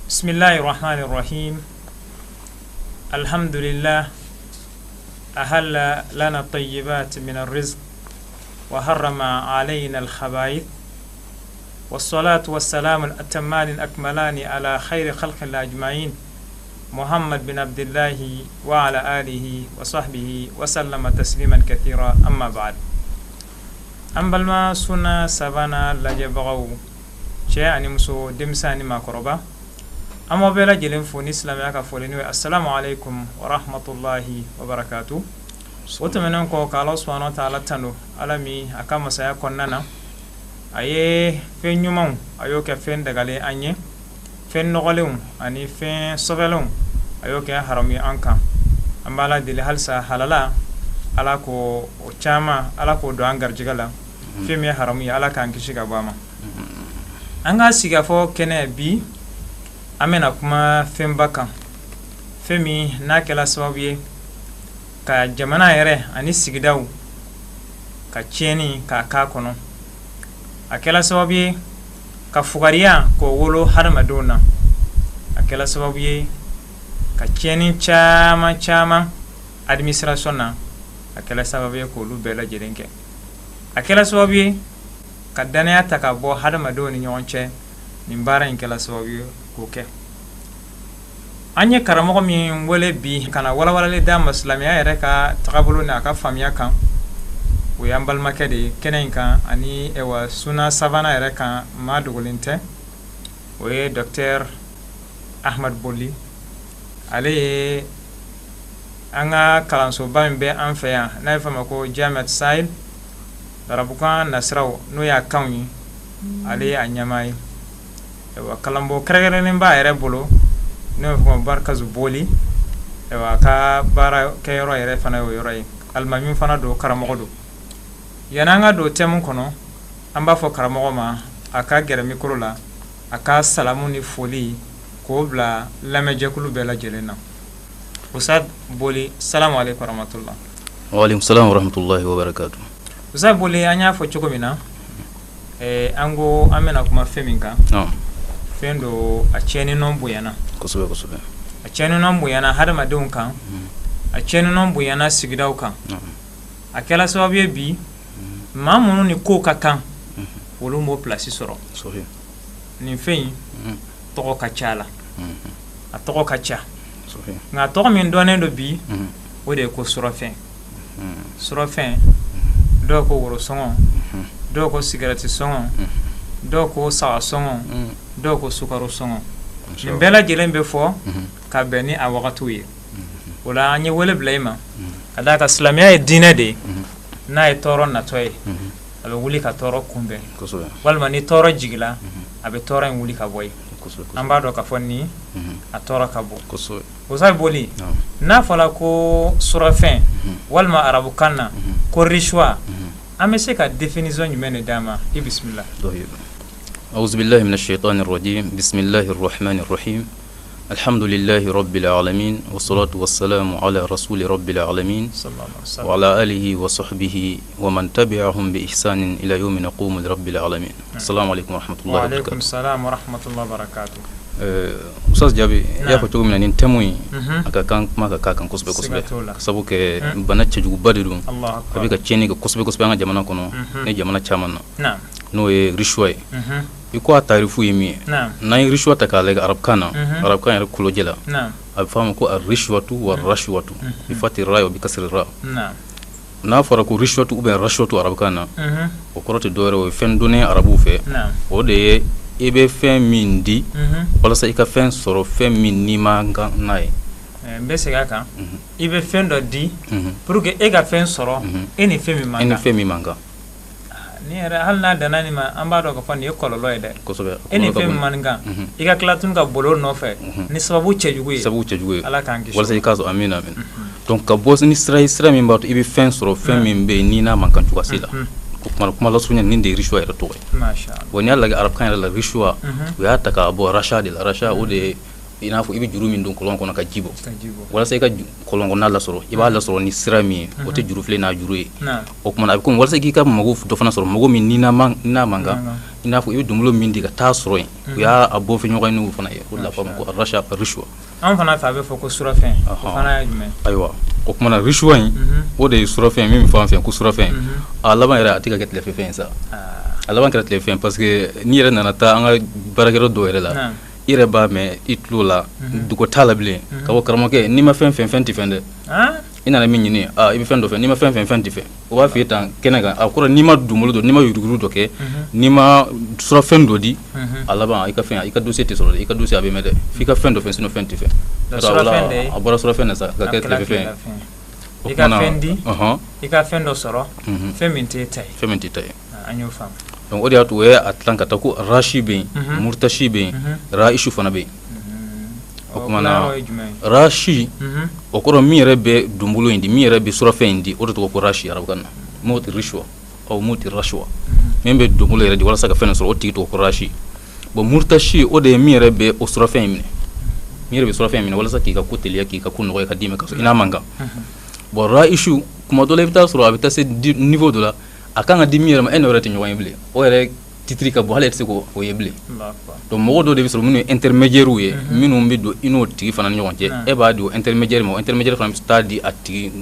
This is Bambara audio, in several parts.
بسم الله الرحمن الرحيم الحمد لله أهل لنا الطيبات من الرزق وحرم علينا الخبائث والصلاة والسلام الأتمان الأكملان على خير خلق الله أجمعين محمد بن عبد الله وعلى آله وصحبه وسلم تسليما كثيرا أما بعد. An balima Sunna Savana lajɛbagaw, cɛ ani muso, denmisɛn ani maakɔrɔba, an b'aw bɛɛ lajɛlen fo ni silamɛya ka foli, n'o ye assalamu alaikum wa rahmatullahi wa barakatuh. O tɛmɛnen kɔ, ka Ala subahana wa taala tanu, Ala min a ka masaya kɔnɔna na, a ye fɛn ɲumanw, a y'o kɛ fɛn dagalen an ye, fɛn nɔgɔlenw ani fɛn sɔbɛlenw, a y'o kɛ haramu ye an kan. An b'Ala deli halisa, halala Ala ko o caman, Ala k'o don an garijɛgɛ la. Fɛn min ye haramu ye, Ala k'an kisi ka bɔ a ma. An ka sigikafɔ kɛnɛ bi, an bɛna kuma fɛnba kan, fɛn min n'a kɛla sababu ye ka jamana yɛrɛ ani sigidaw ka tiɲɛni k'a k'a kɔnɔ. A kɛla sababu ye ka fugariya k'o wolo hadamadenw na. A kɛla sababu ye ka tiɲɛni caman caman administration na. A kɛla sababu ye k'olu bɛɛ lajɛlen kɛ. A kɛla sababu ye ka dannaya ta ka bɔ hadamadenw ni ɲɔgɔn cɛ. Nin baara in kɛla sababu ye k'o kɛ. An ye karamɔgɔ min wele bi ka na walawalali d'an ma silamɛya yɛrɛ ka tagabolo ni a ka faamuya kan, o y'an balimakɛ de ye kɛnɛ in kan ani Sunna Savana yɛrɛ kan, maa dogolen tɛ, o ye docteur Ahmad Boli. Ale ye an ka kalansoba min bɛ an fɛ yan, n'a ye f'a ma ko Jamiat Sahel, arabukan nasiraw, n'o y'a kanw ye, ale ye a ɲɛmaa ye. Ayiwa, kalanbon kɛrɛnkɛrɛnnen b'a yɛrɛ bolo, n'o ye fɔ Markazu Boli. Ayiwa, a ka baara kɛyɔrɔ yɛrɛ fana y'o yɔrɔ ye. Alimami fana don, karamɔgɔ don. Yanni an ka don thème kɔnɔ, an b'a fɔ karamɔgɔ ma a ka gɛrɛ micro la, a ka salamu ni foli k'o bila lamɛnjɛkulu bɛɛ lajɛlen na. Ustaz Boli, salamu aleykum warahmatullah. Waaleykum salam warahmatullahi wabarakatuh. Ustaz Boli, an y'a fɔ cogo min na, an ko an bɛna kuma fɛn min kan, fɛn don, a tiɲɛni nɔ bonyana. Kosɛbɛ kosɛbɛ. A tiɲɛni nɔ bonyana hadamadenw kan, a tiɲɛni nɔ bonyana sigidaw kan. A kɛla sababu ye bi, maa minnu ni kow ka kan, olu m'o place sɔrɔ. Nin fɛn in tɔgɔ ka ca la, a tɔgɔ ka ca, nka tɔgɔ min dɔnnen don bi, o de ye ko surɔfɛn. Surɔfɛn, dɔw ko worosɔngɔ, dɔw ko sigɛrɛti sɔngɔ, dɔw ko saga sɔngɔ, dɔw ko sukaro sɔngɔ. Nin bɛɛ lajɛlen bɛ fɔ ka bɛn ni a wagatiw ye. O la, an ye wele bila i ma ka d'a kan silamɛya ye diinɛ de ye. N'a ye tɔɔrɔ natɔ ye, a bɛ wuli ka tɔɔrɔ kunbɛn, walima ni tɔɔrɔ jigila, a bɛ tɔɔrɔ in wuli ka bɔ yen. An b'a dɔn ka fɔ nin a tɔɔrɔ ka bon. Ustaz Boli, n'a fɔra ko surɔfɛn walima arabukan na ko rishwa, an bɛ se ka définition jumɛn de d'a ma? I bisimila. أعوذ بالله من الشيطان الرجيم، بسم الله الرحمن الرحيم، الحمد لله رب العالمين، والصلاة والسلام على رسول رب العالمين وعلى آله وصحبه ومن تبعهم بإحسان إلى يوم نقوم لرب العالمين. السلام عليكم ورحمة الله. وعليكم السلام ورحمة الله وبركاته. Ustaz Jaabi, i y'a fɔ cogo min na, nin thème in, a ka kan kuma ka k'a kan kosɛbɛ kosɛbɛ, ka sabu kɛ bana cɛjuguba de don. A bɛ ka tiɲɛni kɛ kosɛbɛ kosɛbɛ an ka jamana kɔnɔ ni jamana caman na, n'o ye rishwa ye. I ko a tarifu ye min ye, n'an ye rishwa ta k'a lajɛ arabukan na, arabukan yɛrɛ kolojɛ la, a bɛ fɔ a ma ko arishwatu wa rashwatu bi fati ra wa bi kasri ra. N'a fɔra ko rishwatu ou bien rashwatu arabukan na, o kɔrɔ tɛ dɔwɛrɛ, o ye fɛn donnen arabuw fɛ. O de ye i bɛ fɛn min di walasa i ka fɛn sɔrɔ, fɛn min n'i man kan n'a ye. N bɛ segin a kan: i bɛ fɛn dɔ di pour que e ka fɛn sɔrɔ, e ni fɛn min man E ni kan. fɛn min man kan. Ni yɛrɛ, hali n'a danna nin ma, an b'a dɔn k'a fɔ nin ye kɔlɔlɔ ye dɛ. E ni Kɔlɔlɔ ka fɛn bon. min man kan, i ka tila tun ka boli o nɔfɛ ni sababu cɛjugu ye. Sababu cɛjugu ye. Ala k'an kisi. Walasa i k'a sɔrɔ. Amina, amina. Donc ka bɔ ni sira ye, sira min b'a to i bɛ fɛn sɔrɔ, fɛn min bɛ yen n'i n'a man kan cogoya si la. O kuma lasurunya, nin de ye rishwa yɛrɛ tɔgɔ ye. Masha Allah. Bon, n'i y'a lajɛ arabukan yɛrɛ la, rishwa, u y'a ta k'a bɔ rasha de la. Rasha, o de ye i n'a fɔ i bɛ juru min don kɔlɔn kɔnɔ ka ji bɔ, walasa i ka kɔlɔn kɔnɔna lasɔrɔ, i b'a lasɔrɔ ni sira min ye, o tɛ juru filen n'a juru ye. O tuma na a bɛ komi walasa i k'i ka mago dɔ fana sɔrɔ, mago min ni n'a man kan, i n'a fɔ i bɛ donbolo min di ka taa sɔrɔ yen, o y'a bɔ fɛn ɲɔgɔn ye n'o fana ye, o de la fɔ ma ko rasha rishwa. An fana fɛ a bɛ fɔ ko surafɛn, o fana ye jumɛn? Ayiwa, o tuma na rishwa in, o de ye surafɛn min bɛ fɔ an fɛ ko surafɛn. A laban yɛrɛ a tɛ ka kɛ tilefɛn ye sa, a laban kɛra tilefɛn, parce que n'i yɛrɛ nana taa an ka baarakɛyɔrɔ dɔw yɛrɛ la, i yɛrɛ b'a mɛn i tulo la, dogo t'a la bilen, ka fɔ karamɔgɔkɛ n'i ma fɛn fɛn fɛn tɛ fɛn dɛ, i nana min ɲini, i bɛ fɛn dɔ fɛ, n'i ma fɛn fɛn fɛn tɛ fɛn, o b'a f'i ye tan kɛnɛ kan. A kɔrɔ n'i ma donbolo dɔ, n'i ma yuruguyurugu dɔ kɛ, n'i ma surafɛn dɔ di, a laban i ka fɛn, i ka dossier tɛ sɔrɔ dɛ, i ka dossier a bɛ mɛn dɛ, f'i ka fɛn dɔ fɛn, sinon fɛn tɛ fɛn. A bɔra surafɛn na sa ka kɛ tilefɛn ye. I ka fɛn di, i ka fɛn dɔ sɔrɔ, fɛn min t'e ta ye. Fɛn min t'e ta ye. An y'o faamu. Donc o de y'a to o ye a tilan ka taa ko rashi bɛ yen, murtashi bɛ yen, raishu fana bɛ yen. O tuma na rashi, o kɔrɔ min yɛrɛ bɛ donbolo in di, min yɛrɛ bɛ surafɛn in di, o de tɔgɔ ko rashi arabukan na, muti rishwa aw muti rashwa, min bɛ donbolo yɛrɛ di walasa ka fɛn sɔrɔ, o tigi tɔgɔ ko rashi. Bon murtashi, o de ye min yɛrɛ bɛ o surafɛn in minɛ, min yɛrɛ bɛ surafɛn in minɛ walasa k'i ka ko teliya, k'i ka ko nɔgɔya ka d'i ma ka sɔrɔ i n'a man kan. Bon raishu, kuma dɔ la i bɛ taa sɔrɔ a bɛ taa se niveau dɔ la, a kan ka di min yɛrɛ ma, e n'o yɛrɛ tɛ ɲɔgɔn ye bilen, o yɛrɛ titiri ka bɔ, hali e tɛ se k'o ye bilen. Donc mɔgɔ dɔw de bɛ sɔrɔ minnu ye intermédiaires ye, minnu bɛ don i n'o tigi fana ni ɲɔgɔn cɛ, e b'a di o intermédiaire ma, o intermédiaire fana bɛ taa di a tigi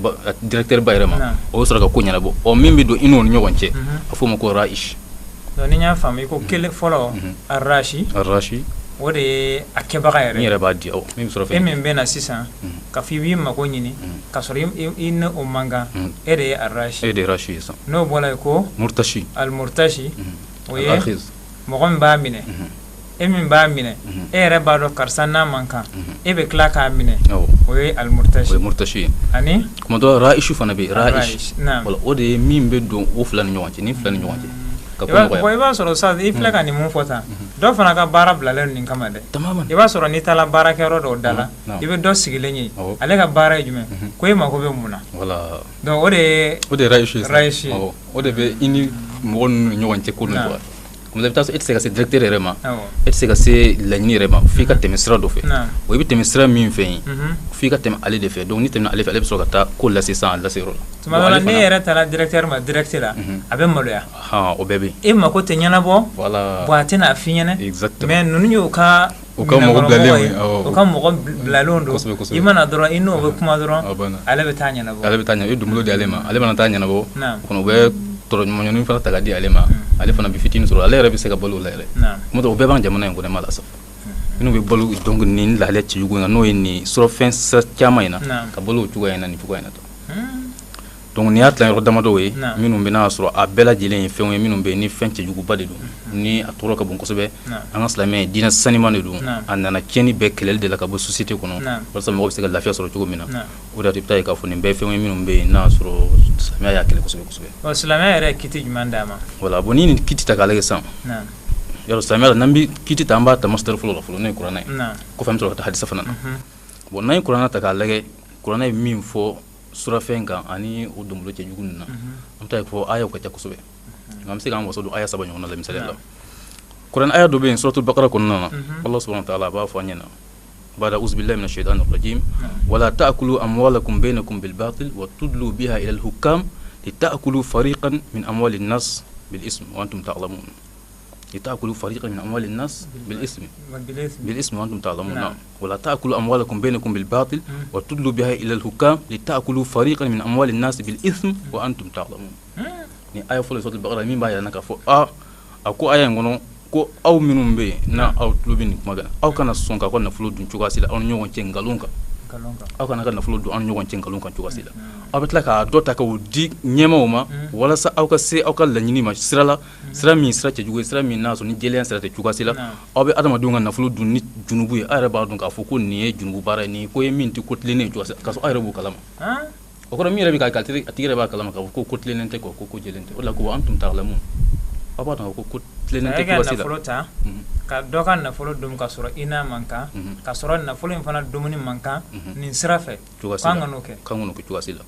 directeur ba yɛrɛ ma, o bɛ sɔrɔ ka ko ɲɛnabɔ. Ɔ min bɛ don i n'o ni ɲɔgɔn cɛ, a fɔ o ma ko raish. Donc ni n y'a faamu, i ko kelen fɔlɔ arrashi, arrashi o de ye a kɛbaga yɛrɛ, min yɛrɛ b'a di, awɔ, min bɛ sɔrɔ fɛn, e min bɛ na sisan ka fɔ i b'i mago ɲini ka sɔrɔ i ni o man kan, e de ye arrashi, e de ye rashi ye sisan. N'o bɔra yen ko murtashi, almurtashi, o ye mɔgɔ min b'a minɛ, e min b'a minɛ, e yɛrɛ b'a dɔn karisa n'a man kan, e bɛ tila k'a minɛ, o ye almurtashi, o ye murtashi ye. Ani kuma dɔ raishu fana bɛ yen, raish, o de ye min bɛ don o fila ni ɲɔgɔn cɛ, ni fila ni ɲɔgɔn cɛ. I b'a sɔrɔ sa, i filɛ ka nin mun fɔ tan, dɔw fana ka baara bilalen nin kama dɛ. I b'a sɔrɔ n'i taara baarakɛyɔrɔ dɔw da la, i bɛ dɔ sigilen ye, ale ka baara ye jumɛn, ko e mako bɛ mun na. Donc o de ye rayisu ye. O de bɛ i ni mɔgɔ ninnu ni ɲɔgɔn cɛ ko ninnu quoi. Comme ça i bɛ taa sɔrɔ e tɛ se ka se directeur yɛrɛ ma, e tɛ se ka se laɲini yɛrɛ ma, f'i ka tɛmɛ sira dɔ fɛ. O i bɛ tɛmɛ sira min fɛ yen, f'i ka tɛmɛ ale de fɛ. Donc n'i tɛmɛna ale fɛ, ale bɛ sɔrɔ ka taa ko lase sisan a lase yɔrɔ la. Tuma dɔ la n'e yɛrɛ taara directeur ma direct la, a bɛ maloya. O bɛɛ bɛ yen. E mako tɛ ɲɛnabɔ. Voilà. Bon a tɛna f'i ɲɛna. Exactement. Mais ninnu y'u ka mɔgɔ bilalen ye, u ka mɔgɔ bilalenw don. I mana dɔrɔn i n'o bɛ kuma dɔrɔn, ale bɛ taa ɲɛnabɔ. Ale bɛ taa ɲɛnabɔ, i bɛ donbolo di ale ma, ale mana taa ɲɛnabɔ, o kɔnɔ u bɛ tɔrɔɲɔgɔnɲɔgɔnnin fana ta ka di ale ma, ale fana bɛ fitinin sɔrɔ, ale yɛrɛ bɛ se ka balo o la yɛrɛ. Kuma dɔ o bɛɛ b'an jamana in kɔnɔ ma la sa. Minnu bɛ balo donc nin lahalaya cɛjugu in na, n'o ye nin surafɛn sira caman in na, ka balo o cogoya in na, nin cogoya in na tan. Donc nin y'a tilayɔrɔ damadɔw ye minnu bɛ n'a sɔrɔ a bɛɛ lajɛlen ye fɛnw ye minnu bɛ yen ni fɛn cɛjuguba de don, ni a tɔɔrɔ ka bon kosɛbɛ. An ka silamɛya diinɛ saniman de don, a nana tiɲɛni bɛɛ kɛlɛli de la ka bɔ société kɔnɔ, walasa mɔgɔ bɛ se ka lafiya sɔrɔ cogo min na. O de la i bɛ taa ye k'a fɔ nin bɛɛ fɛnw ye minnu bɛ yen n'a sɔrɔ silamɛya y'a kɛlɛ kosɛbɛ kosɛbɛ. Ɔ silamɛya yɛrɛ ye kiti jumɛn d'a ma? Voilà, bon ni nin kiti ta k'a lajɛ sisan, yarɔ silamɛya la n'an bɛ kiti ta, an b'a ta masdar fɔlɔ la fɔlɔ, n'o ye kuranɛ ye. Kɔfɛ an bɛ sɔrɔ ka taa hadisa fana na. Bon n'an ye kuranɛ ta k'a lajɛ, kuranɛ ye min fɔ surafɛn kan ani o donbolo cɛjugu ninnu na, an bɛ taa ye fɔ ayaw ka ca kosɛbɛ, nka an bɛ se k'an waso don aya 3 ɲɔgɔn na la misaliya la. Kuranɛ aya dɔ bɛ yen suratul bakara kɔnɔna na, Allah subhanahu wa ta'ala a b'a fɔ an ɲɛna, bada uzu billahi minash shaitanir rajim, wala ta'kulu amwalakum bainakum bil batil wa tudlu biha ila al hukam lita'kulu fariqan min amwalin nas bil ism wa antum ta'lamun. لتأكلوا فريقا من أموال الناس بالإثم بالإثم وأنتم تعلمون. نعم. ولا تأكلوا أموالكم بينكم بالباطل وتدلوا بها إلى الحكام لتأكلوا فريقا من أموال الناس بالإثم وأنتم تعلمون. Ni aya fɔlɔ suratul Baqara min b'a yira k'a fɔ a ko aya in kɔnɔ ko aw minnu bɛ yen n'a aw tulo bɛ nin kuma kan, aw kana sɔn k'aw ka nafolo dun cogoya si la aw ni ɲɔgɔn cɛ nkalon kan. Aw kana ka nafolo dun aw ni ɲɔgɔn cɛ nkalon kan cogoya si la. Aw bɛ tila k'a dɔ ta k'o di ɲɛmaaw ma walasa aw ka se aw ka laɲini ma sira la, sira min sira cɛjugu ye, sira min n'a sɔrɔ ni jɛlenya sira tɛ cogoya si la. Aw bɛ adamadenw ka nafolo dun ni junubu ye, aw yɛrɛ b'a dɔn k'a fɔ ko nin ye junubu baara ye, nin ko ye min tɛ ko tilennen ye cogoya si la, k'a sɔrɔ aw yɛrɛ b'o kalama. O kɔrɔ min yɛrɛ bɛ k'a kɛ, a tigi yɛrɛ b'a kalama k'a fɔ ko tilennen tɛ, ko jɛlen tɛ. O de la ko antum ta'lamun, aw b'a dɔn ko tilennen tɛ cogoya si la. Nafolo ta ka dɔ ka nafolo dun ka sɔrɔ i n'a man kan, ka sɔrɔ nafolo in fana dumuni man kan nin sira fɛ, k'an kan'o kɛ, k'an kan'o kɛ cogoya si la.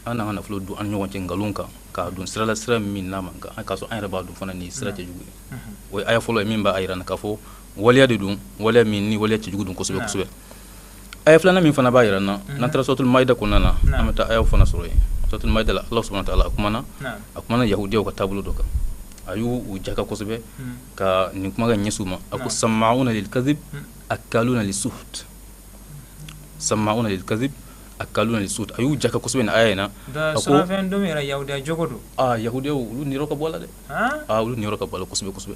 An n'an ka nafolo dun an ni ɲɔgɔn cɛ nkalon kan, k'a dun sira la, sira min n'a man kan, k'a sɔrɔ an yɛrɛ b'a dun fana nin sira cɛjugu ye. O ye aya fɔlɔ ye min b'a yira k'a fɔ Waleya de don, waleya min ni waleya cɛjugu don kosɛbɛ kosɛbɛ. Aya filanan min fana b'a yira n na, n'an taara suratul maida kɔnɔna na, an bɛ taa ayaw fana sɔrɔ yen. Suratul maida la, Ala subhanahu wa ta'ala a kumana yahudiyaw ka taabolo dɔ kan. A y'u jaka kosɛbɛ ka nin kumakan ɲɛsin u ma. A ko sama'una lil kadhib akaluna lisuht. Sama'una lil kadhib akaluna lisuht. A y'u jaka kosɛbɛ nin aya in na. A ko surafɛn dun yɛrɛ yahudiya jogo don. Yahudiyaw olu niyɔrɔ ka bɔ a la dɛ. Olu niyɔrɔ ka bɔ a la kosɛbɛ kosɛbɛ.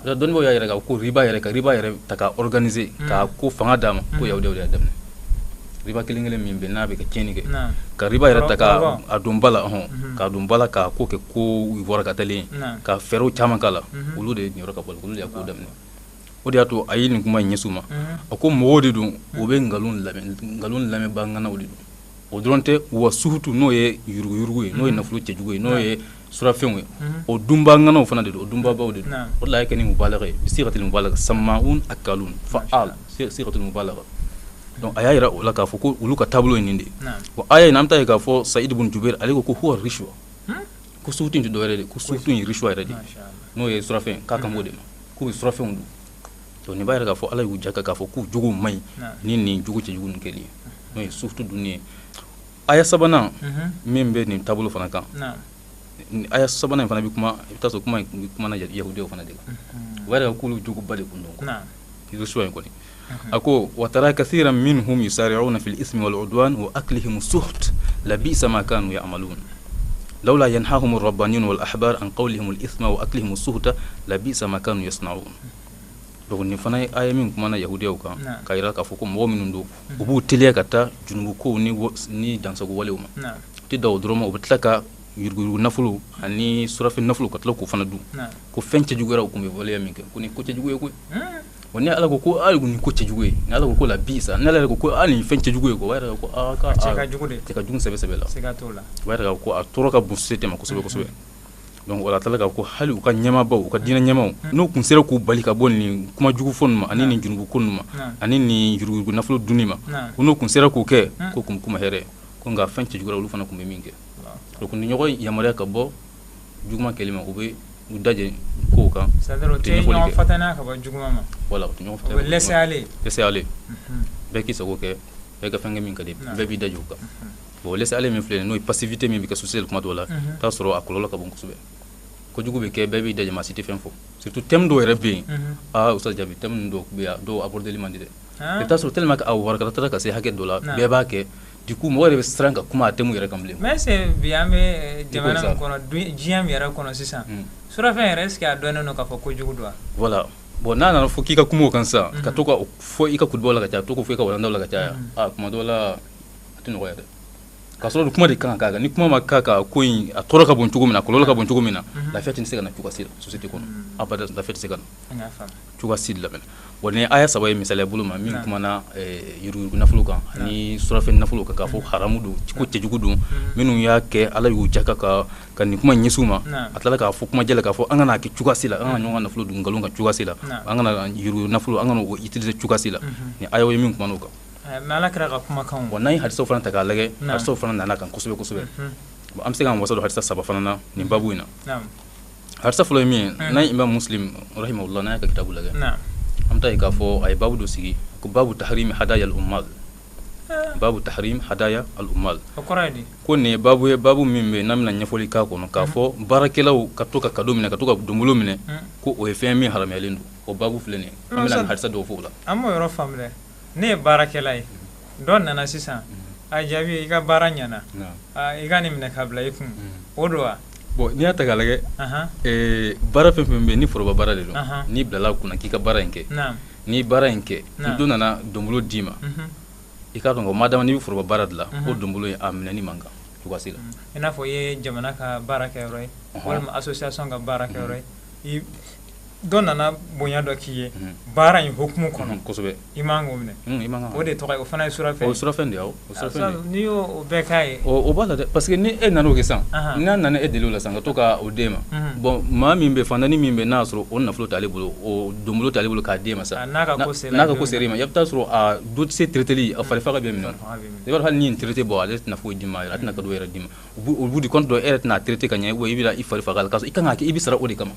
Dɔnnibaw y'a yɛrɛ ko riba yɛrɛ, ka riba yɛrɛ ta ka organiser ka ko fanga d'a ma, ko yahudiyaw de y'a daminɛ. Riba kelen kelen min bɛ n'a bɛ ka tiɲɛni kɛ, ka riba yɛrɛ ta ka a don ba la, k'a don ba la, k'a ko kɛ ko warakatalen, ka fɛɛrɛw caman k'a la, olu de niyɔrɔ ka bɔ a la, olu de y'a ko daminɛ. O de y'a to a ye nin kuma in ɲɛsin u ma. A ko mɔgɔw de don, o bɛ nkalon lamɛnbaa ŋanaw de don. O dɔrɔn tɛ, wa suhutu, n'o ye yuruguyurugu ye, n'o ye nafolo cɛjugu ye, n'o ye surafɛnw ye, o dunba ŋanaw fana de don, o dunbabaw de don. O de la a ye kɛ ni mubalaga ye, sigatul mubalaga, sama'un akalun fa'al, sigatul mubalaga. Donc a y'a yira o la k'a fɔ ko olu ka taabolo ye nin de ye. Bon, aya in an bɛ taa ye k'a fɔ Saïd ibn Jubair, ale ko ko huwa rishwa, ko suhutu in tɛ dɔwɛrɛ de, ko suhutu in ye rishwa yɛrɛ de, n'o ye surafɛn, k'a kan b'o de ma, k'u bɛ surafɛnw dun. Donc nin b'a yira k'a fɔ Ala y'u jaka k'a fɔ k'u jogo man ɲi ni nin jogo cɛjugu ninnu kɛli ye, n'o ye suhutu dunni ye. Aya sabanan min bɛ nin taabolo fana kan, aya sabanan in fana bɛ kuma, i bɛ taa sɔrɔ kuma in bɛ kuma na yahudiyaw fana de kan. O b'a yira k'olu jogoba de kun don rishwa in kɔni. A ko wa tara kathiran minhum yusari'una fil ismi wal udwan wa aklihim suht labisa ma kanu ya'malun lawla yanhahum ar-rabbaniyun wal ahbar an qawlihim al ithma wa aklihim suhta labisa ma kanu yasna'un. Donc nin fana ye aya min kumana yahudiyaw kan, k'a yira k'a fɔ ko mɔgɔ minnu don, u b'u teliya ka taa junubukow ni dansago walew ma. U tɛ da o dɔrɔn ma, u bɛ tila ka yuruguyurugu nafolo ani surafɛn nafolo ka tila k'o fana dun. Ko fɛn cɛjugu yɛrɛ u tun bɛ waleya min kɛ, ko nin ko cɛjugu ye koyi. Wa ni Ala ko ko hali nin ko cɛjugu ye, ni Ala ko ko la bisa, ni Ala yɛrɛ ko ko hali nin fɛn cɛjugu ye, o b'a yira ko k'a cɛ ka jugu de, cɛ ka jugu sɛbɛ sɛbɛ la. Siga t'o la. O b'a yira ko a tɔɔrɔ ka bon société ma kosɛbɛ kosɛbɛ. Donc o la tala k'a ko hali u ka ɲɛmaabaw, u ka diinɛ ɲɛmaaw, n'u kun sera k'u bali ka bɔ nin kuma jugu fɔ ninnu ma, ani nin junubu ko ninnu ma, ani nin yuruguyurugu nafolo dunni ma, ko n'u kun sera k'o kɛ, ko kun kuma hɛrɛ, ko nka fɛn cɛjugu olu fana kun bɛ min kɛ. Donc ni ɲɔgɔn yamaruya ka bɔ juguman kɛli ma, u bɛ u dajɛ kow kan. C'est-à-dire u tɛ ɲɔgɔn fatanya ka bɔ juguman ma. Voilà, u tɛ ɲɔgɔn fatanya. U bɛ laisser aller. Laisser aller. Bɛɛ k'i sago kɛ, bɛɛ ka fɛn kɛ min ka di, bɛɛ b'i dajɛ o kan. Bon, laisser aller min filɛ nin, n'o ye passivité min bɛ kɛ société la kuma dɔw la, i t'a sɔrɔ a kɔlɔlɔ ka bon kosɛbɛ. Kojugu bɛ kɛ, bɛɛ b'i dajɛ, maa si tɛ fɛn fɔ. Surtout thème dɔw yɛrɛ bɛ yen. Ustaz Jabi, thème ninnu dɔw bɛ yen, dɔw abordeli man di dɛ. I bɛ taa sɔrɔ tellement que a warakatara ka se hakɛ dɔ la, bɛɛ b'a kɛ. Du coup mɔgɔ yɛrɛ bɛ siran ka kuma a thème yɛrɛ kan bilen. Mais c'est bi an bɛ jamana min kɔnɔ, diɲɛ min yɛrɛ kɔnɔ sisan, surafɛn yɛrɛ est ce que a dɔnnen don k'a fɔ kojugu don wa? Voilà. Bon, n'a nana fɔ k'i ka kuma o kan sisan, ka to ka fɔ i ka kutubaw la ka caya, to k'o fɔ i ka walandaw la ka caya, kuma dɔw la a tɛ nɔgɔya dɛ. K'a sɔrɔ kuma de kan ka k'a kan, ni kuma ma k'a kan, ko in a tɔɔrɔ ka bon cogo min na, a kɔlɔlɔ ka bon cogo min na, lafiya tɛ se ka na cogoya si la société kɔnɔ. Abada lafiya tɛ se ka na cogoya si de la. Bon, ni aya saba ye misaliya bolo ma min kumana yuruguyurugu nafolo kan ani surafɛn nafolo kan, k'a fɔ haramu don, ko cɛjugu don, minnu y'a kɛ Ala y'u jaka ka nin kuma ɲɛsin u ma. A tilala k'a fɔ kuma jɛ la k'a fɔ an kana kɛ cogoya si la, an kana ɲɔgɔn ka nafolo dun nkalon kan cogoya si la, an kana yuruguyurugu nafolo, an kana o utiliser cogoya si la. Ni aya ye min kumana o kan. Mais Ala kɛra ka kumakan. Bon, n'an ye hadisaw fana ta k'a lajɛ, hadisaw fana nana kan kosɛbɛ kosɛbɛ. Bon, an bɛ se k'an wasa don hadisa saba fana na nin babu in na. Hadisa fɔlɔ ye min ye, n'an ye Imam Muslim rahimahullah, n'an y'a ka kitabu lajɛ, an bɛ taa ye k'a fɔ a ye babu dɔ sigi ko babu tahrim hadaya al-ummal. Babu tahrim hadaya al-ummal. O kɔrɔ ye di? Ko nin ye babu ye, babu min bɛ yen n'an bɛna ɲɛfɔli k'a kɔnɔ, k'a fɔ baarakɛlaw ka to ka cadeau minɛ, ka to ka donbolo minɛ, ko o ye fɛn min haramuyalen don. O babu filɛ nin ye, an bɛna hadisa dɔw fɔ o la. An b'o yɔrɔ faamu dɛ. Ne ye baarakɛla ye, dɔ nana sisan, a jaabi i ka baara ɲɛna, i ka nin minɛ ka bila i kun, o don wa? Bon, n'i y'a ta k'a lajɛ, baara fɛn fɛn bɛ yen ni foroba baara de don, n'i bilala kunna k'i ka baara in kɛ, n'i baara in kɛ, ni dɔ nana donbolo d'i ma, i k'a dɔn ko madama n'i bɛ foroba baara de la, o donbolo in a minɛni man kan cogoya si la. I n'a fɔ i ye jamana ka baara kɛ yɔrɔ ye, walima association ka baara kɛ yɔrɔ ye, dɔ nana bonya dɔ k'i ye baara in hokumu kɔnɔ kosɛbɛ, i man k'o minɛ. O de tɔgɔ ye, o fana ye surafɛn. O ye surafɛn de ye, awɔ, o surafɛn de ye. N'i y'o bɛɛ k'a ye, o b'a la dɛ, parce que ni e nana o kɛ sisan, n'a nana e deli o la sisan ka to ka o d'e ma, bon, maa min bɛ fantani min bɛ n'a y'a sɔrɔ o nafolo t'ale bolo, o donbolo t'ale bolo k'a d'e ma sisan, n'a ka ko ser'i ma, i bɛ taa sɔrɔ a dossier traiteli a farifaga bɛ minɛ. I b'a dɔn hali ni nin traité bɔ, ale tɛna foyi d'i ma, a tɛna cadeau yɛrɛ d'i ma. Au bout du compte, e yɛrɛ tɛna traité ka ɲɛ, i bɛna i fari faga, k'a sɔrɔ i kan k'a kɛ, i bɛ sara o de kama.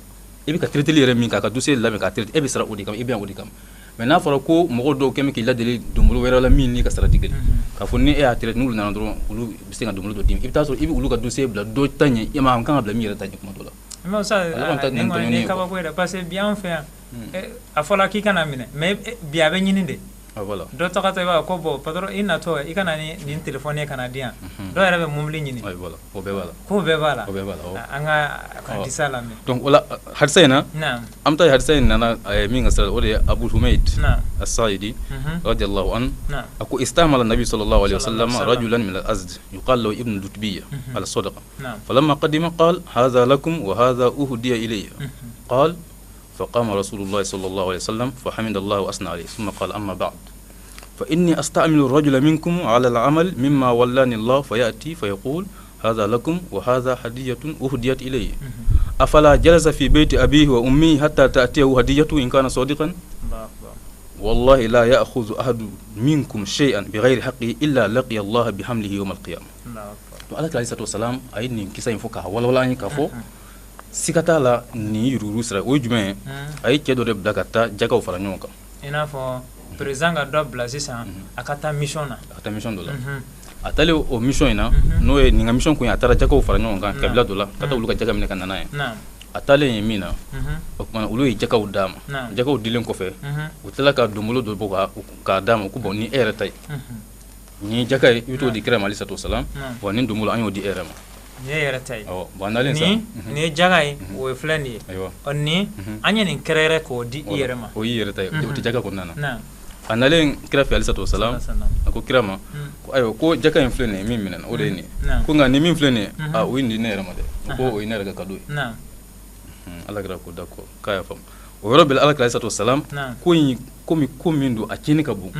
I bɛ ka traiteli yɛrɛ min k'a ka dossier labɛn k'a traiter, e bɛ sara o de kama, i bɛ yan o de kama. Mais n'a fɔra ko mɔgɔ dɔw kɛlen bɛ k'i ladeli donbolo wɛrɛ la min n'i ka sara tɛ kelen, k'a fɔ ni e y'a traiter, n'olu nana dɔrɔn, olu bɛ se ka donbolo dɔ d'i ma, i bɛ taa sɔrɔ i bɛ olu ka dossier bila dɔ ta ɲɛ, e ma an kan ka bila min yɛrɛ ta ɲɛ kuma dɔ la. Mais ça, nin kɔni nin ye kabako ye dɛ, parce que bi anw fɛ yan, a fɔla k'i kana minɛ, mais bi a bɛ ɲini de. Voilà. Dɔ tɔgɔ tɔ i b'a fɔ ko bon patron, i natɔ i ka na ni nin téléphone ye ka na di yan. Dɔw yɛrɛ bɛ mobili ɲini. Voilà, o bɛɛ b'a la. K'o bɛɛ b'a la. O bɛɛ b'a la, awɔ. An ka hadisa lamɛn. Donc o la hadisa in na, an bɛ taa hadisa in nana min ka sira, o de ye Abu Humayd As-Sa'idi radiyallahu anhu. A ko istamala nabi sallallahu alayhi wa sallam rajulan min al-Azd yuqal lahu ibn Lutbiyya ala sadaqa. Falamma qadima qala hadha lakum wa hadha uhdiya ilayya. Qala فقام رسول الله صلى الله عليه وسلم فحمد الله وأثنى عليه ثم قال أما بعد فإني أستعمل الرجل منكم على العمل مما ولاني الله فيأتي فيقول هذا لكم وهذا هدية أهديت إلي أفلا جلس في بيت أبيه وأمه حتى تأتيه هديته إن كان صادقا والله لا يأخذ أحد منكم شيئا بغير حقه إلا لقي الله بحمله يوم القيامة. عليه الصلاة والسلام أي نكسا ينفكها ولا ولا ينكفو sika t'a la nin yuruguyurugu sira o ye jumɛn ye? A ye cɛ dɔ de bila ka taa jakaw fara ɲɔgɔn kan. I n'a fɔ président ka dɔ bila sisan a ka taa mission na. A ka taa mission dɔ la. A taalen o mission in na, n'o ye nin ka mission kun ye, a taara jakaw fara ɲɔgɔn kan kabila dɔ la ka taa olu ka jaka minɛ ka na n'a ye. A taalen yen min na, o tuma olu ye jakaw d'a ma. Jakaw dilen kɔfɛ, u tilala ka donbolo dɔ bɔ k'a d'a ma ko bon ni e yɛrɛ ta ye. Nin ye jaka ye, i bɛ t'o di kira ma alayhi salatu wasalam. Bon nin donbolo an y'o di e yɛrɛ ma. Nin ye yɛrɛ ta ye. Bon nalen sa nin ye jaga ye, o ye filɛ nin ye. Ɔ nin an ye nin kɛrɛnkɛrɛn k'o di i yɛrɛ ma. O y'i yɛrɛ ta ye, o tɛ jaga kɔnɔna na. A nalen kira fɛ alayhi salatu wasalam, a ko kira ma ko ayiwa ko jaka in filɛ nin ye min minɛna o de ye nin ye. Ko nka nin min filɛ nin ye, o ye nin di ne yɛrɛ ma dɛ. O ko o ye ne yɛrɛ ka cadeau ye. Ala kira ko d'accord, k'a y'a faamu. O yɔrɔ bɛɛ la ala kira alayhi salatu wasalam ko in komi ko min don a tiɲɛni ka bon.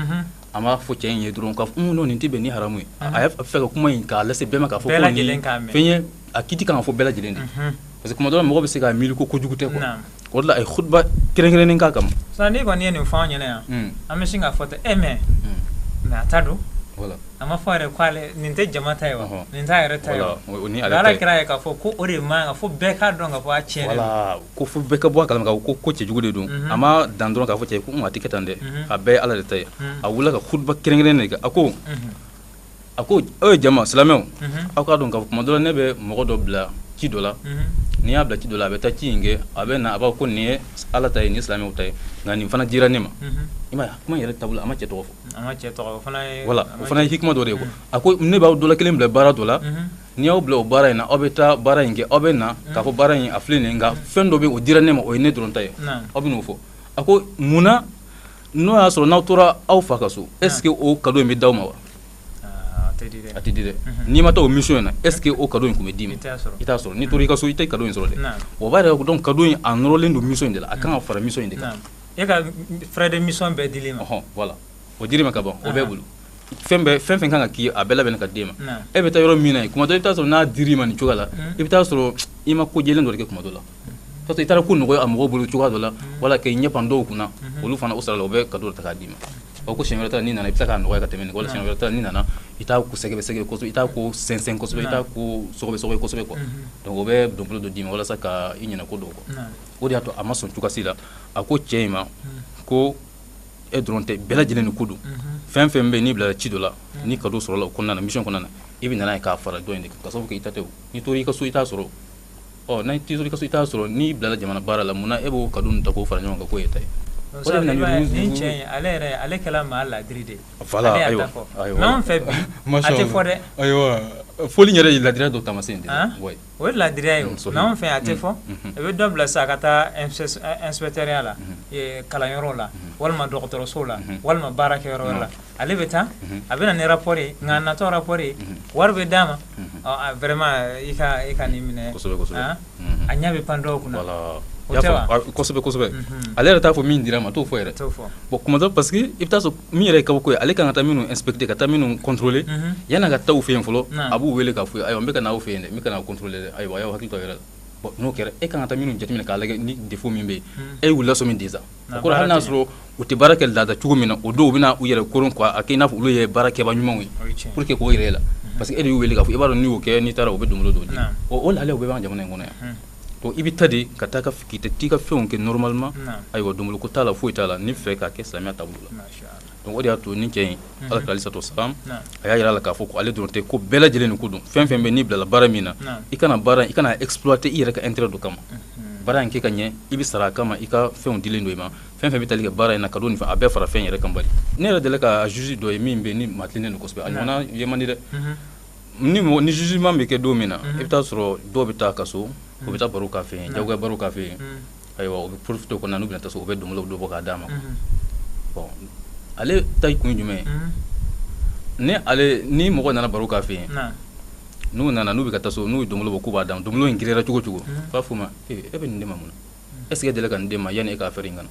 A m'a fɔ cɛ in ye dɔrɔn k'a fɔ non nin tɛ bɛn ni haramu ye. A y'a fɛ ka kuma in k'a lase bɛɛ ma k'a fɔ ko nin fɛn ye a kiti kan ka fɔ bɛɛ lajɛlen de. Parce que kuma dɔ la mɔgɔ bɛ se k'a miiri ko kojugu tɛ quoi. O de la a ye khutba kɛrɛnkɛrɛnnen k'a kama. Sisan n'i kɔni ye nin fɔ an ɲɛna yan, an bɛ sin k'a fɔ ten mais a ta don. Voilà. A ma fɔ yɛrɛ k'ale nin tɛ jama ta ye wa, nin t'a yɛrɛ ta ye wa. Ala kira ye k'a fɔ ko o de man kan, fo bɛɛ k'a dɔn k'a fɔ a tiɲɛ. Voilà, ko fo bɛɛ ka bɔ a kalama k'a fɔ ko ko cɛjugu de don. A ma dan dɔrɔn k'a fɔ cɛ ye ko a tɛ kɛ tan dɛ, a bɛɛ ye Ala de ta ye. A wulila ka khutba kɛrɛnkɛrɛnnen de kɛ. A ko aw ye jama silamɛw, aw k'a dɔn k'a fɔ kuma dɔ la ne bɛ mɔgɔ dɔ bila ci dɔ la. N'i y'a bila ci dɔ la, a bɛ taa ci in kɛ, a bɛ na a b'a fɔ ko nin ye Ala ta ye, nin ye silamɛw ta ye, nka nin fana dira ne ma. I m'a ye kuma yɛrɛ taabolo, a ma cɛ tɔgɔ fɔ. A ma cɛ tɔgɔ, o fana ye. Voilà, o fana ye hikima dɔ de ye quoi. A ko ne b'aw dɔ la kelen bila baara dɔ la, n'i y'aw bila o baara in na, aw bɛ taa baara in kɛ, aw bɛ na k'a fɔ baara in a filɛ nin ye, nka fɛn dɔ bɛ yen o dira ne ma, o ye ne dɔrɔn ta ye. Aw bɛ n'o fɔ. A ko munna n'o y'a sɔrɔ n'aw tora aw fa ka so, est ce que o cadeau in bɛ d'aw ma wa? A tɛ di dɛ. N'i ma taa o mission in na, est ce que o cadeau in tun bɛ d'i ma? I t'a sɔrɔ. N'i tora i ka so, i tɛ cadeau in sɔrɔ dɛ. O b'a yira donc cadeau in a nɔrɔlen don mission in de la, a kan ka fara mission in de kan. E ka frais de mission bɛɛ dil'i ma. Voilà, o dir'i ma ka ban, o bɛɛ bolo. Fɛn bɛɛ, fɛn fɛn kan ka k'i ye, a bɛɛ labɛnnen ka d'e ma. E bɛ taa yɔrɔ min na yen, kuma dɔ i bɛ taa sɔrɔ n'a dir'i ma nin cogoya la, i bɛ taa sɔrɔ i ma ko jɛlen dɔ de kɛ kuma dɔ la. Parce que i taara ko nɔgɔya a mɔgɔw bolo cogoya dɔ la, wala k'i ɲɛ pan dɔw kunna, olu fana o sara la, o bɛ cadeau ta k'a d'i ma. O ko siɲɛ wɛrɛ ta n'i nana, i bɛ se k'a nɔgɔya ka tɛmɛ nin kan, wala siɲɛ wɛrɛ ta n'i nana, i t'a ko sɛgɛbɛ kosɛbɛ, i t'a ko sɛnsɛn kosɛbɛ, i t'a ko sɔgɔbɛ kosɛbɛ quoi. Donc o bɛ donbolo dɔ d'i ma walasa ka i ɲinɛ ko dɔw kɔ. O de y'a to a ma sɔn cogoya si la. A ko cɛ in ma ko e dɔrɔn tɛ, bɛɛ lajɛlen ni ko don. Fɛn fɛn bɛ yen n'i bilala ci dɔ la, ni cadeau sɔrɔla o kɔnɔna na, mission kɔnɔna na, i bɛ na n'a ye k'a fara dɔ in de kan, ka sababu kɛ i ta tɛ o. N'i tora i ka so i t'a sɔrɔ. Ɔ n'a tora i ka so i t'a sɔrɔ, n'i bilala jamana baara la, munna e b'o cadeau ta k'o fara ɲɔgɔn kan k'o ye ta ye? O de bɛ na ni cɛ in, ale yɛrɛ ale kɛla maa ladiri de ye. Voilà, ayiwa. Mais anw fɛ bi a tɛ fɔ dɛ. Ayiwa, fɔli yɛrɛ ye ladiriya dɔ taamasiyɛn de ye. O ye ladiriya ye o, mais anw fɛ a tɛ fɔ. I bɛ dɔ bila sisan a ka taa inspecteur la, kalanyɔrɔ la, walima dɔgɔtɔrɔso la, walima baarakɛyɔrɔ wɛrɛ la. Ale bɛ taa, a bɛ na ni rapport ye, nka a natɔ rapport ye, wari bɛ d'a ma. Vraiment i ka nin minɛ. Kosɛbɛ kosɛbɛ. A ɲɛ bɛ pan dɔw kunna. Voilà. Kosɛbɛ kosɛbɛ. Ale yɛrɛ t'a fɔ min dira ma, a t'o fɔ yɛrɛ. Bon kuma dɔ parce que i bɛ taa sɔrɔ min yɛrɛ ye kabako ye, ale kan ka taa minnu inspecter, ka taa minnu contrôler, yan'a ka taa u fɛ yen fɔlɔ, a b'u wele k'a fɔ ayiwa n bɛ ka na aw fɛ yen dɛ, n bɛ ka na contrôler dɛ, ayiwa a y'aw hakili to aw yɛrɛ la. Bon n'o kɛra, e kan ka taa minnu jateminɛ k'a lajɛ ni défaut min bɛ yen, e y'u lasɔmi déjà. O kɔrɔ hali n'a sɔrɔ u tɛ baara kɛ laada cogo min na, o dɔw bɛna u yɛrɛ koron quoi, a kɛ i n'a fɔ olu ye baarakɛba ɲumanw ye, pour que k'o yɛrɛ la. Parce que e de y'u wele k'a fɔ i b'a dɔn n'i y'o kɛ, n'i taara u bɛ donbolo dɔw di. O lahala o bɛɛ b'an jamana in kɔnɔ yan. Donc i bɛ taa de ka taa k'i t'i ka fɛnw kɛ normalement. Ayiwa, donbolo ko t'a la, foyi t'a la, ni fɛ k'a kɛ silamɛya taabolo la. Donc o de y'a to ni cɛ in, Ala kira alayhi salam, a y'a jira a la k'a fɔ ko ale dɔrɔn tɛ, ko bɛɛ lajɛlen nin ko don. Fɛn fɛn bɛ n'i bilala baara min na, i kana baara, i kana exploiter i yɛrɛ ka intérêt dɔ kama. Baara in kɛ ka ɲɛ, i bɛ sara a kama, i ka fɛnw dilen don i ma. Fɛn fɛn bɛ tali kɛ baara in na ka don nin fɛ, a bɛɛ fara fɛn yɛrɛ kan. Bari ne yɛrɛ delila ka juge dɔ ye min bɛ ni maa tilennen don kosɛbɛ, a ɲɔgɔnna ye man di dɛ. Ni mɔgɔ ni jugement bɛ kɛ don min na, i bɛ taa sɔrɔ dɔw bɛ taa kaso, u bɛ taa baro k'a fɛ yen, jagoya baro k'a fɛ yen. Ayiwa, u bɛ profiter o kɔnɔna, n'u bɛna taa so, u bɛ donbolo dɔ bɔ k'a d'a ma. Bon, ale ta kun ye jumɛn ye? Ni ale ni mɔgɔ nana baro k'a fɛ yen, n'u nana, n'u bɛ ka taa so, n'u ye donbolo bɔ k'u b'a d'a ma, donbolo in girinyara cogo cogo, f'a f'u ma: e bɛ nin di ma mun na? Est ce que e delila ka nin di ma yanni e k'a feere in ka na?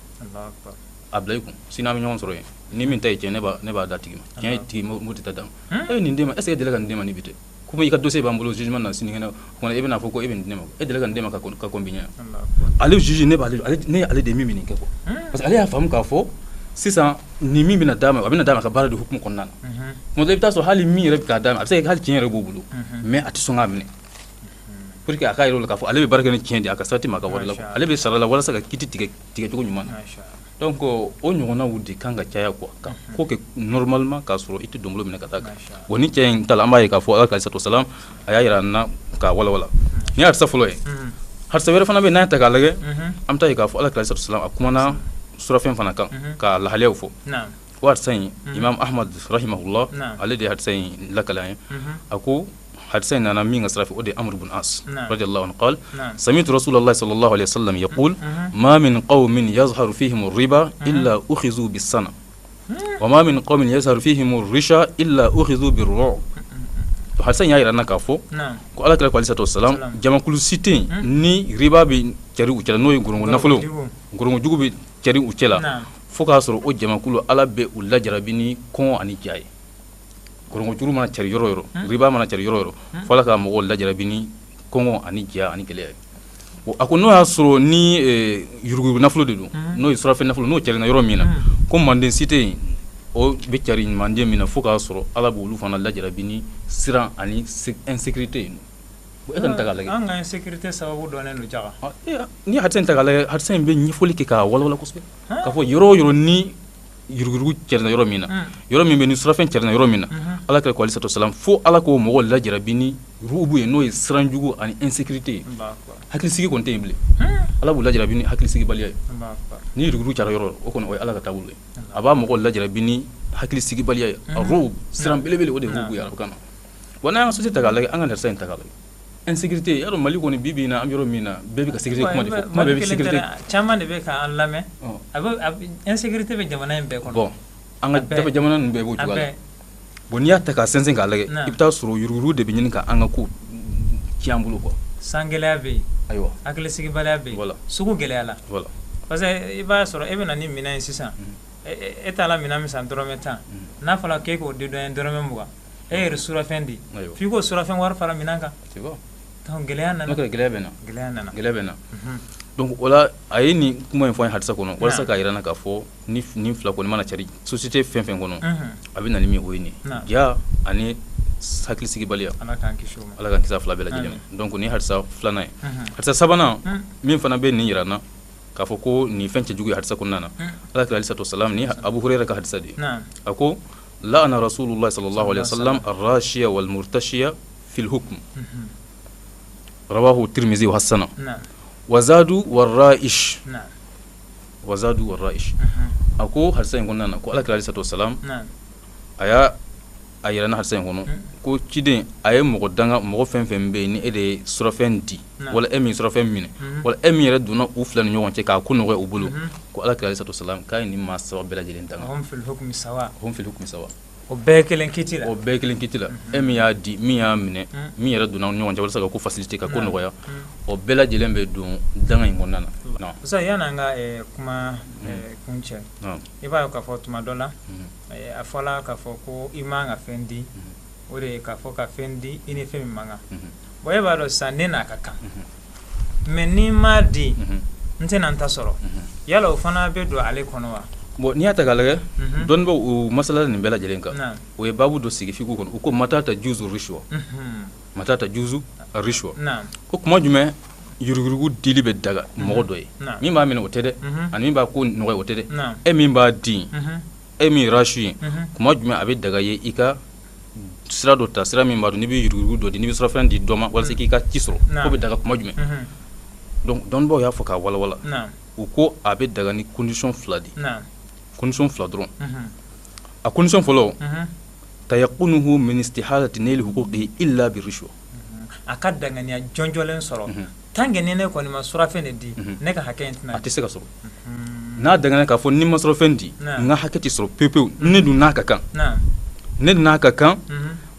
A bila i kun, sini an bɛ ɲɔgɔn sɔrɔ yen, ni min ta ye tiɲɛ, ne b'a d'a tigi ma. Tiɲɛ tigi m'o tɛ taa d'a ma. E bɛ nin di ma, est ce que e delila ka nin di ma ni bi tɛ? Komi i ka dossier b'an bolo jugement na, sinikɛnɛ kɔnɔ e bɛna fɔ ko e bɛ nin di ne ma, e delila ka nin di ma ka kɔn bi ɲɛ. Ale juge, ne b'ale, ne ale de min bɛ nin kɛ quoi, parce que ale y'a faamu k'a fɔ sisan nin min bɛna d'a ma, a bɛna d'a ma ka baara de hukumu kɔnɔna na. Tuma dɔ i bɛ taa sɔrɔ hali min yɛrɛ bɛ k'a d'a ma, a bɛ se ka kɛ hali tiɲɛ yɛrɛ b'o bolo, mais a tɛ sɔn k'a minɛ pour que a k'a yɛrɛ la k'a fɔ ale bɛ baara kɛ ni tiɲɛ de ye, a ka sira tɛ maa ka wari la, ale bɛ sara la walasa ka kiti tigɛ tigɛcogo ɲuman na. Donc o ɲɔgɔnnaw de kan ka caya quoi, ka ko kɛ normalement k'a sɔrɔ i tɛ donbolo minɛ ka taa kan. Bon, ni cɛ in ta la, an b'a ye k'a fɔ Ala ka salam a y'a jira an na k'a walawala. Nin ye hadisa fɔlɔ ye. Hadisa wɛrɛ fana bɛ yen, n'an y'a ta k'a lajɛ, an bɛ taa ye k'a fɔ Ala ka salam a kumana surafɛn fana kan k'a lahalayaw fɔ. O hadisa in, Imam Ahmad rahimahullah, ale de ye hadisa in lakale an ye. A ko hadisa in nana min ka sira fɛ, o de ye Amr ibn As radiyallahu anhu, qala sami'tu Rasulullah sallallahu alayhi wa sallam yaqul ma min qawmin yazharu fihim ar-riba illa ukhizu bis-sana wa ma min qawmin yazharu fihim ar-risha illa ukhizu bir-ru'b. To hadisa in y'a jira an na k'a fɔ ko Ala kira alayhi salatu wasalam, jamakulu si tɛ yen ni riba bɛ cari u cɛla, n'o ye gorongo nafolo, gorongo jugu bɛ cari u cɛla, fo k'a sɔrɔ o jamakulu Ala bɛ u lajarabi ni kɔngɔ ani ja ye. Gorongo jugu mana cari yɔrɔ yɔrɔ, riba mana cari yɔrɔ yɔrɔ, fo Ala ka mɔgɔw lajarabi ni kɔngɔ ani ja ani gɛlɛya ye. A ko n'o y'a sɔrɔ ni yuruguyurugu nafolo de don, n'o ye surafɛn nafolo, n'o carina yɔrɔ min na, ko manden si tɛ yen o bɛ cari manden min na, fo k'a sɔrɔ Ala b'olu fana lajarabi ni siran ani insécurité ye. E ka nin ta k'a lajɛ. An ka insécurité sababu dɔnnen don Jaga. N'i ye hadisa in ta k'a lajɛ, hadisa in bɛ ɲɛfɔli kɛ k'a walawala kosɛbɛ, k'a fɔ yɔrɔ o yɔrɔ ni yuruguyurugu carina yɔrɔ min na, yɔrɔ min bɛ ni surafɛn carina yɔrɔ min na, Ala kira ko alayhi salatu wasalam, fo Ala k'o mɔgɔw lajarabi ni rubu ye, n'o ye siran jugu ani insécurité ye. Hakilisigi kɔni tɛ yen bilen, Ala b'u lajarabi ni hakilisigibaliya ye. Ni yuruguyurugu cara yɔrɔ o kɔni, o ye Ala ka taabolo ye, a b'a mɔgɔw lajarabi ni hakilisigibaliya ye, rubu siran belebele, o de ye rubu ye arabukan na. Wa n'an ka société ta k'a lajɛ, an ka hadisa in ta k'a lajɛ, insécurité y'a dɔn, Mali kɔni bi bi in na, an bɛ yɔrɔ min na, bɛɛ bɛ ka sécurité kuma de fɔ, kuma bɛɛ bɛ sécurité. Caman de bɛ k'an lamɛn, a bɛ insécurité bɛ jamana in bɛɛ kɔnɔ. Bon, an ka dafɛ jamana ninnu bɛɛ b'o cogoya la. Bon, n'i y'a ta k'a sɛnsɛn k'a lajɛ, i bɛ taa sɔrɔ yuruguyurugu de bɛ ɲini ka an ka ko tiɲɛ an bolo quoi. San gɛlɛya bɛ yen. Ayiwa. Hakilisigibaliya bɛ yen. Voilà. Sugu gɛlɛyala. Voilà. Parce que i b'a sɔrɔ e bɛ na ni minɛn ye sisan, e t'a la minɛn min san dɔrɔmɛ 10, n'a fɔra k'e k'o dédouaner dɔrɔmɛ 20, e yɛrɛ surafɛn di, f'i k'o surafɛn wari fara minɛn kan. C'est bon. Donc gɛlɛya nana. N'o kɛra gɛlɛya bɛ na. Gɛlɛya nana. Gɛlɛya bɛ na. Donc o la, a ye nin kuma in fɔ an ye hadisa kɔnɔ walasa k'a jira an na k'a fɔ ni nin fila kɔni mana cari société fɛn fɛn kɔnɔ, a bɛ na ni min o ye nin ja ani hakilisigibaliya. Ala k'an kisi o ma. Ala k'an kisi a fila bɛɛ lajɛlen ma. Donc nin ye hadisa filanan ye. Hadisa sabanan min fana bɛ nin jira an na k'a fɔ ko nin fɛn cɛjugu ye hadisa kɔnɔna na, Ala kira alayhi salatu wasalam, ni Abu Hurayra ka hadisa de ye, a ko la'ana Rasulullah sallallahu alaihi wasallam ar-rashiya wal murtashiya fil hukm, rawahu Tirmizi wa hasana wa zadu war-ra'ish, wa zadu war-ra'ish. A ko hadisa in kɔnɔna na ko Ala kira alayhi salatu wasalam a y'a a yira na hadisa in kɔnɔ ko ciden a ye mɔgɔ danga, mɔgɔ fɛn fɛn bɛ yen ni e de ye surafɛn di, wala e min surafɛn minɛ, wala e min yɛrɛ donna u fila ni ɲɔgɔn cɛ k'a ko nɔgɔya u bolo, ko Ala kira alayhi salatu wasalam k'a ye nin maa saba bɛɛ lajɛlen danga. Hum fil hukmi sawa. Hum fil hukmi sawa. O bɛɛ kelen kiti la. O bɛɛ kelen kiti la. E min y'a di, min y'a minɛ, min yɛrɛ donna ɲɔgɔn cɛ walasa ka ko faciliter, ka ko nɔgɔya, o bɛɛ lajɛlen bɛ don danga in kɔnɔna na. Musa, yan'an ka kuma kuncɛ, i b'a ye k'a fɔ tuma dɔ la, a fɔla k'a fɔ ko i man ka fɛn di, o de ye k'a fɔ ka fɛn di i ni fɛn min man kan. Bon, e b'a dɔn sisan ne n'a ka kan, mais n'i m'a di n tɛna n ta sɔrɔ, yala o fana bɛ don ale kɔnɔ wa? Bon, n'i y'a ta k'a lajɛ, dɔnnibaw o masala nin bɛɛ lajɛlen kan, o ye baabu dɔ sigi fiqh kɔnɔ, u ko mata tajuzu rishwa, mata tajuzu rishwa, ko kuma jumɛn Yuruguyurugu dili bɛ daga mɔgɔ dɔ ye, min b'a minɛ o tɛ dɛ, ani min b'a ko nɔgɔya o tɛ dɛ, e min b'a di, e min rasu ye, kuma jumɛn a bɛ daga ye i ka sira dɔ ta, sira min b'a dɔn n'i bɛ yuruguyurugu dɔ di, n'i bɛ surafɛn di dɔ ma walasa k'i ka ci sɔrɔ, k'o bɛ daga kuma jumɛn? Donc dɔnnibaaw y'a fɔ k'a walawala, u ko a bɛ daga ni condition fila de, condition fila dɔrɔn. A condition fɔlɔ, tayaqunuhu min istihalati nayli huquqihi illa birishwa. A ka danganiya jɔnjɔlen sɔrɔ, tant que ni ne kɔni ma surafɛn de di, ne ka hakɛ in tɛna, a tɛ se ka sɔrɔ. N'a danganiya k'a fɔ ni ma surafɛn di, n ka hakɛ tɛ sɔrɔ pewu pewu, ne dun n'a ka kan, ne dun n'a ka kan,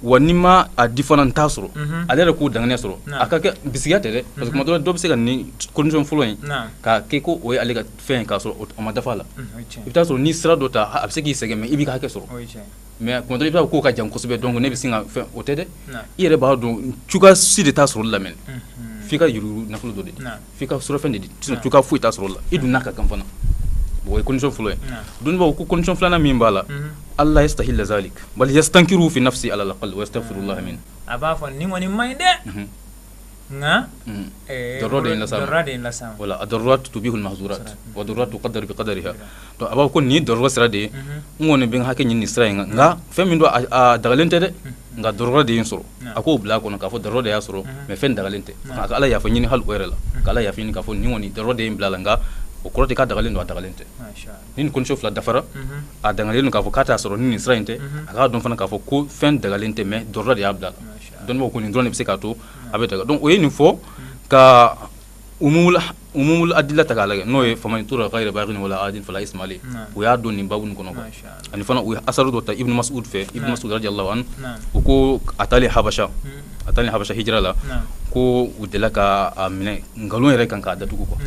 wa ni ma a di fana n t'a sɔrɔ, ale yɛrɛ k'o danganiya sɔrɔ. A ka kɛ bisigiya tɛ dɛ, parce que tuma dɔ la dɔ bɛ se ka nin condition fɔlɔ in k'a kɛ ko o ye ale ka fɛn ye, k'a sɔrɔ a ma dafa a la. I bɛ taa sɔrɔ ni sira dɔ ta, a bɛ se k'i sɛgɛn, mais i b'i ka hakɛ sɔrɔ. Mais tuma dɔ la i b'a fɔ k'o ka jan kosɛbɛ, donc ne bɛ sin ka fɛn, o tɛ dɛ. I yɛrɛ b'a dɔn cogoya si de t'a sɔrɔ la, mɛnɛ f'i ka yuruguyurugu nafolo dɔ de di, f'i ka surafɛn de di, sinon cogoya foyi t'a sɔrɔ la, i dun n'a ka kan fana. O ye condition fɔlɔ ye. Dɔnnibaaw ko condition filanan min b'a la, alla yastahilla zalik bal yastankiru fi nafsi ala al-aqall wa yastaghfirullah min. A b'a fɔ nin kɔni man ɲi dɛ, nka darura de ye n las'a ma. Voilà, ad-darurat tubihu al-mahzurat wa darurat tuqaddar bi qadariha. Donc a b'a fɔ ko nin ye darura sira de ye, n kɔni bɛ n hakɛ ɲini nin sira in kan, nka fɛn min don a dagalen tɛ dɛ, nka darura de ye n sɔrɔ. A k'o bila a kɔnɔ k'a fɔ darura de y'a sɔrɔ, mais fɛn dagalen tɛ. A ka Ala yafa ɲini hali o yɛrɛ la, ka Ala yafa ɲini k'a fɔ nin kɔni darura de ye n bila a la, nka o kɔrɔ tɛ k'a dagalen don, a dagalen tɛ. Ni nin condition fila dafara, a dangalen don k'a fɔ k'a t'a sɔrɔ ni nin sira in tɛ, a k'a dɔn fana k'a fɔ ko fɛn dagalen tɛ, mais darura de y'a bila a la. Dɔnnibaaw ko nin dɔrɔn de bɛ se k'a to a bɛ daga. Donc o ye nin fɔ ka umumul adilla ta k'a lajɛ, n'o ye faman iturra ghayra baghin wala adin fala isma alayhi, o y'a don nin babu nin kɔnɔ quoi. Ani fana u ye asaru dɔ ta Ibn Mas'ud fɛ, Ibn Mas'ud radiyallahu anhu, u ko a taalen Habasha, a taalen Habasha hijira la, ko u delila ka a minɛ nkalon yɛrɛ kan k'a datugu quoi.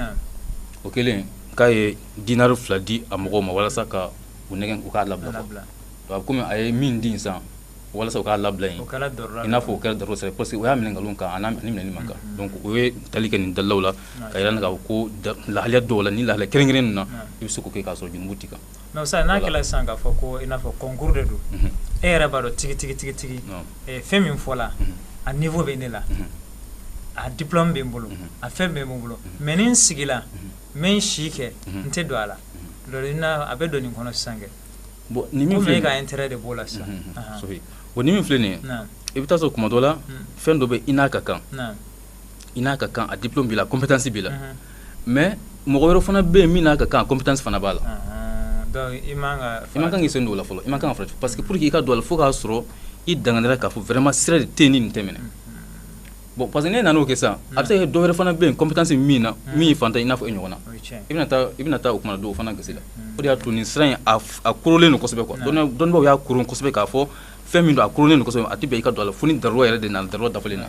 O kɛlen k'a ye dinari 2 di a mɔgɔw ma walasa ka u nɛgɛn u k'a labila quoi. Donc komi a ye min di sisan walasa u k'a labila yen, i n'a fɔ o kɛra darura sira, parce que o y'a minɛ nkalon kan, a n'a minɛli man kan. Donc o ye tali kɛ nin dalilaw la ka yira k'a fɔ ko lahalaya dɔw la, ni lahalaya kɛrɛnkɛrɛnnen ninnu na, i bɛ se k'o kɛ k'a sɔrɔ jurumu t'i kan. Mais sa n'a kɛra sisan k'a fɔ ko i n'a fɔ concours de don, e yɛrɛ b'a dɔn tigi tigi tigi tigi fɛn min fɔla, a niveau bɛ ne la, a diplôme bɛ n bolo, a fɛn bɛ n bolo, mais ni n sigila n bɛ n si kɛ n tɛ don a la, a bɛ don nin kɔnɔ sisan kɛ. Bon, ni min filɛ, e ka intérêt de b'o la sisan. Bon, ni min filɛ nin ye, i bɛ taa sɔrɔ kuma dɔ la fɛn dɔ bɛ i n'a ka kan, i n'a ka kan, a diplôme b'i la, compétence b'i la, mais mɔgɔ wɛrɛ fana bɛ yen min n'a ka kan, a compétence fana b'a la. Donc i man kan k'i sen don o la fɔlɔ, i man kan ka farati, parce que pour que i ka don a la, fo k'a sɔrɔ i danganiyara k'a fɔ vraiment sira de tɛ yen ni nin tɛ minɛ. Bon, parce que ne nana o kɛ sisan, a bɛ se ka kɛ dɔ wɛrɛ fana bɛ yen compétence min na, min ye fantan i n'a fɔ e ɲɔgɔn na, i bɛna taa o kuma don o fana gasi la. O de y'a to nin sira in a korolen don kosɛbɛ quoi. Dɔnnibaaw y'a koron kosɛbɛ k'a fɔ fɛn min don, a korolen don kosɛbɛ, a tɛ bɛn i ka don a la fo ni darura yɛrɛ de nana, darura dafalen na.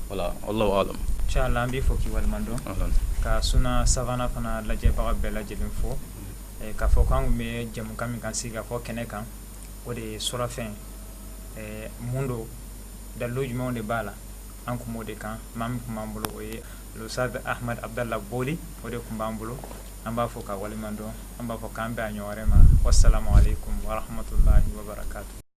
Voilà, wallahu a'lam. Inchallah, an b'i fo k'i waleɲuman dɔn, ka Suna Savana fana lajɛbaga bɛɛ lajɛlen fo, k'a fɔ k'an tun bɛ jɛmukan min kan sigi ka fɔ kɛnɛ kan, o de ye surafɛn mun don, dalilu jumɛnw de b'a la, an kun b'o de kan. Maa min tun b'an bolo o ye Ustaz Ahmad Abdallah Boli, o de tun b'an bolo. An b'a fɔ ka waleɲuman dɔn, an b'a fɔ k'an bɛn a ɲɔgɔn wɛrɛ ma. Wassalamu alaikum warahmatullahi wabarakatuh.